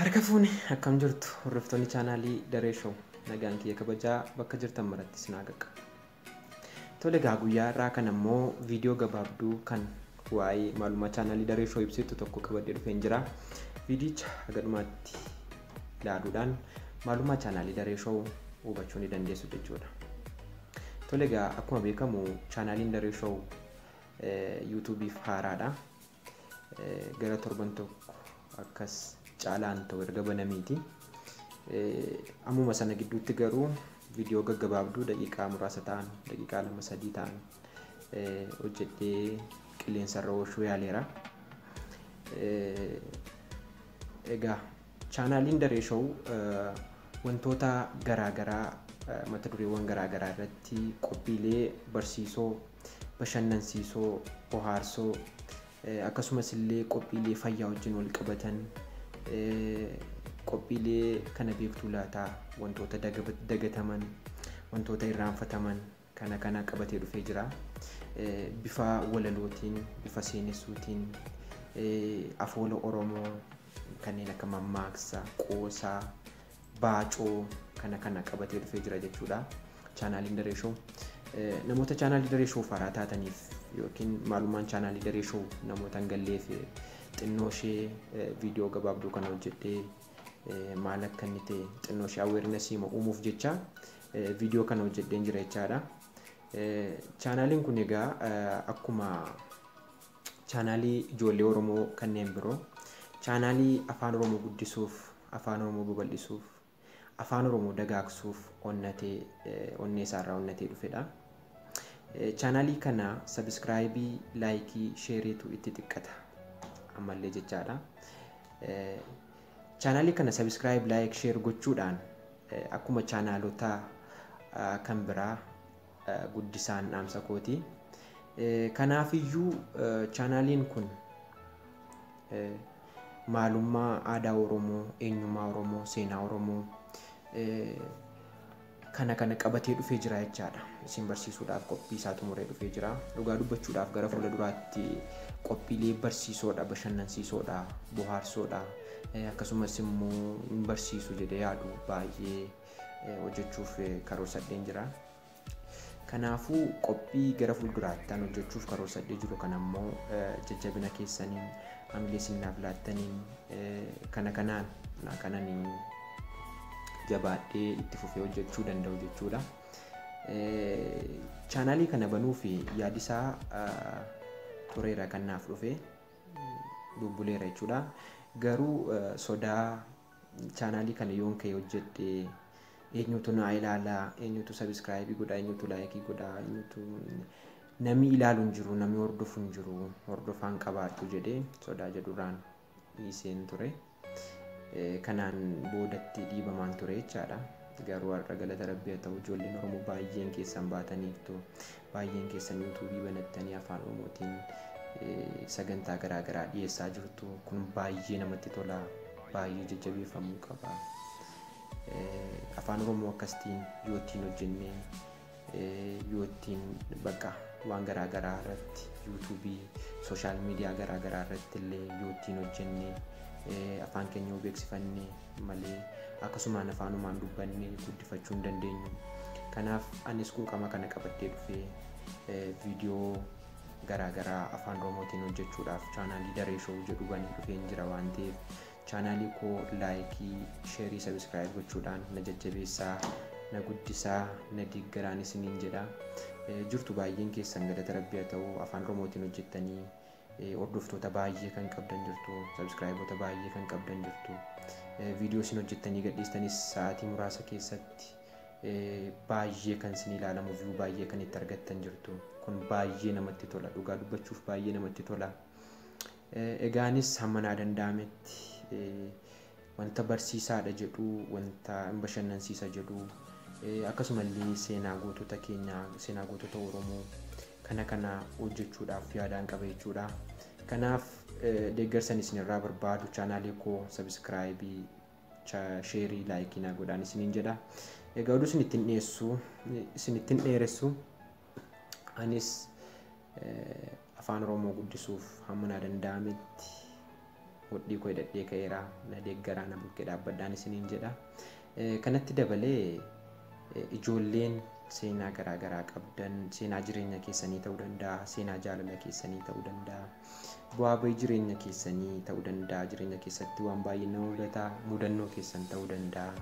Harka fuuni akkam jirtu hordoftoonni chaanaalii Daree Show nagaan kiyya kabajaa bakka jirtan maratti isin haa qaqqabu. Tole egaa guyyaa irraa kan ammoo viidiyoo gabaabduu kan waa'ee maalummaa chaanaalii Daree Show ibsitu tokko qabadhee dhufeen jira. Viidiyicha haga dhumaatti ilaaluudhaan maalummaa chaanaalii Daree Show hubachuu ni dandeessu jechuudha. Tole egaa akkuma beekamu chaanaaliin Daree Show yuutuubiif haaraadha. Gara torban tokko akkas caalaan ta'u erga banameeti. Ammuma sana gidduutti garuu viidiyoo gaggabaabduu daqiiqaa muraasa ta'an, daqiiqaa 2-3 ta'an hojjedhee qilleensarra oolchuu yaaleera. Egaa chaanaaliin Daree Show wantoota garaagaraa mata dureewwan garaagaraa irratti qophiilee barsiisoo, bashannansiisoo, bohaarsoo akkasumas illee qophiilee fayyaa wajjin wal qabatan, qophiilee kana beektuu laataa, wantoota dagataman, wantoota irraanfataman kana kana qabatee dhufee jira. Bifa walalootiin, bifa seenessuutiin, afoola Oromoo kanneen akka mammaaksa, qoosaa, baacoo kana kana qabatee dhufee jira jechuudha. Chaanaaliin Daree Show. Namoota chaanaalii Daree Show haaraa taataniif yookiin maalummaan chaanaalii Daree Show namoota hin galleef xinnoo ishee viidiyoo gabaabduu kana hojjedhee maal akka inni ta'e xinnoo ishee awareness uumuuf jecha viidiyoo kana hojjedheen jira jechaadha. Chaanaaliin kun egaa akkuma chaanaalii ijoollee Oromoo kanneen biroo chaanaalii afaan Oromoo guddisuuf, afaan Oromoo babal'isuuf, afaan Oromoo dagaagsuuf onnatee onnee isaarraa onnatee dhufedha. Chaanaalii kana sabiskiraayibii, laayikii, sheeriitu itti xiqqata ammallee jechaadha. Chaanaalii kana sabiskiraayib, laayik, sheer gochuudhaan akkuma chaanaalota kan biraa guddisaan dhaamsa kooti. Kanaafiyyuu chaanaaliin kun maalummaa aadaa Oromoo, eenyummaa Oromoo, seenaa Oromoo kana kana qabatee dhufee jira jechaadha. Isin barsiisuudhaaf qophii isaa xumuree dhufee jira. Dhugaa dubbachuudhaaf gara fuula duraatti qophiilee barsiisoodha, bashannansiisoodha, bohaarsoodha, akkasumas immoo hin barsiisu jedhee yaadu baay'ee hojjechuuf karoorsadheen jira. Kanaafuu qophii gara fuulduraatti an hojjechuuf karoorsadhee jiru kana ammoo jajjabina keessaniin, hamilee isin naaf laattaniin, kana kanaan kanani jabaadhee itti fufee hojjechuu danda'u jechuudha. Chaanaalii kana banuuf yaadi isaa tureera kan naaf dhufe bubbuleera jechuudha. Garuu sodaa chaanaalii kana yoon ka'e hojjedhee eenyutu naa ilaalaa, eenyutu sabiskiraayibii godhaa, eenyutu laayikii godhaa, eenyutu namni ilaalu hin jiru, namni hordofu hin jiru, hordofaan qabaadhu jedhee sodaa jedhurraan dhiiseen ture. Kanaan boodatti dhiibamaan ture jechaadha. Garuu har'a galata Rabbii haa ta'u ijoolleen Oromoo baay'een keessan baataniirtu, baay'een keessan yuutuubii banattanii afaan Oromootiin sagantaa garaagaraa dhiyeessaa jirtu. Kun baay'ee namatti tola, baay'ee jajjabeeffamuu qaba. Afaan Oromoo akkasitiin yoo ittiin hojjennee, yoo ittiin bakka waan garaagaraa irratti yuutuubii, sooshaal miidiyaa garaagaraa irratti illee yoo ittiin hojjennee afaan keenya yoo beeksifanne malee akkasumaan afaanumaan dubbannee guddifachuu hin dandeenyu. Kanaaf anis quuqama kana qabadhee dhufee viidiyoo garaagaraa afaan Oromootiin hojjechuudhaaf chaanaalii Daree Show jedhu banee dhufeen jira waan ta'eef chaanaalii koo laayikii, sheerii, sabiskiraayib gochuudhaan na jajjabeessaa, na guddisaa, na deeggaraan isiniin jedha. Jirtu baay'een keessan galata Rabbii haa ta'u afaan Oromootiin hojjettanii hordoftoota baay'ee kan qabdan jirtu, sabiskiraayiboota baay'ee kan qabdan jirtu. Viidiyoo isin hojjettanii gadhiistanis sa'aatii muraasa keessatti baay'ee kan isin ilaalamu, viyuu baay'ee kan itti argattan jirtu. Kun baay'ee namatti tola, dhugaa dubbachuuf baay'ee namatti tola. Egaanis hamma naa danda'ametti wanta barsiisaadha jedhu, wanta hin bashannansiisa jedhu, akkasumallee seenaa gootota keenyaa, seenaa gootota Oromoo kana kana hojjechuudhaaf yaadaan qaba jechuudha. Kanaaf deeggarsan isinirraa barbaadu chaanaalii koo sabiskiraayibii, sheerii, laayikii naa godhaan isiniin jedha. Egaa oduu isin dhiyeessu, isin ittiin dheeressu, anis afaan Oromoo guddisuuf hamma naa danda'ametti Hodhii koo hidhadhee ka'eera, na deeggaraa, na bukkee dhaabbadhaan isiniin jedha. Kanatti dabalee ijoolleen seenaa garaagaraa qabdan, seenaa jireenya keessanii ta'uu danda'a, seenaa jaalala keessanii ta'uu danda'a, bu'aa bahii jireenya keessanii ta'uu danda'a, jireenya keessatti waan baay'ee nama mudata, mudannoo keessan ta'uu danda'a.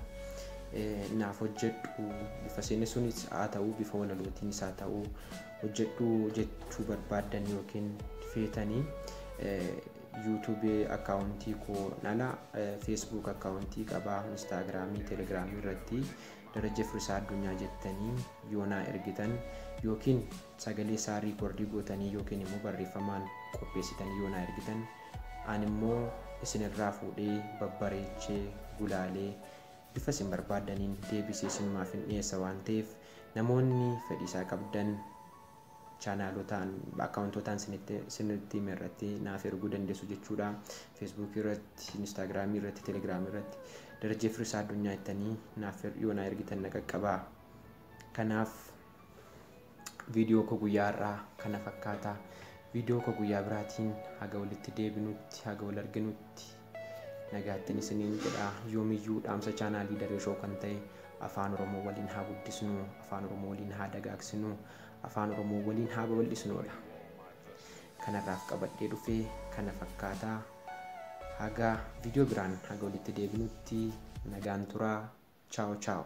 Naaf hojjedhu, bifa seenessuunis haa ta'u, bifa walalootiinis haa ta'u, hojjedhu jechuu barbaaddan yookiin feetanii, YouTube akkaawuntii koo ala Facebook akkaawuntii qabaa, Instaagiraamii, Telegiraamii irratti Darajjee Firisaa Addunyaa jettanii yoo naa ergitan yookiin sagalee isaa riikordii gootanii yookiin immoo barreeffamaan qopheessitanii yoo naa ergitan, ani immoo isinirraa fuudhee babbareechee gulaalee bifa isin barbaaddaniin deebisee isinumaaf hin dhiyeessa waan ta'eef, namoonni fedhii isaa qabdan chaanaalotaan akkaawuntootaan isinitti hime irratti naaf erguu dandeessu jechuudha. Feesbuukii irratti, Instaagiraamii irratti, Telegiraamii irratti Darajjee Firisaa Addunyaa jettanii naaf yoo naa ergitan na qaqqabaa. Kanaaf viidiyoo koo guyyaa har'aa kana fakkaata. Viidiyoo koo guyyaa biraatiin haga walitti deebinutti, haga wal arginutti nagaattiin isiniin jedha. Yoomiyyuu dhaamsa chaanaalii Daree Shoo kan ta'e Afaan Oromoo waliin haa guddisnu, Afaan Oromoo waliin haa dagaagsinu, Afaan Oromoo waliin haa babal'isnuudha. Kanarraaf qabadhee dhufee kana fakkaataa. Haga viidiyoo biraan haga walitti deebinutti nagaan turaa. Chaawo chaawo.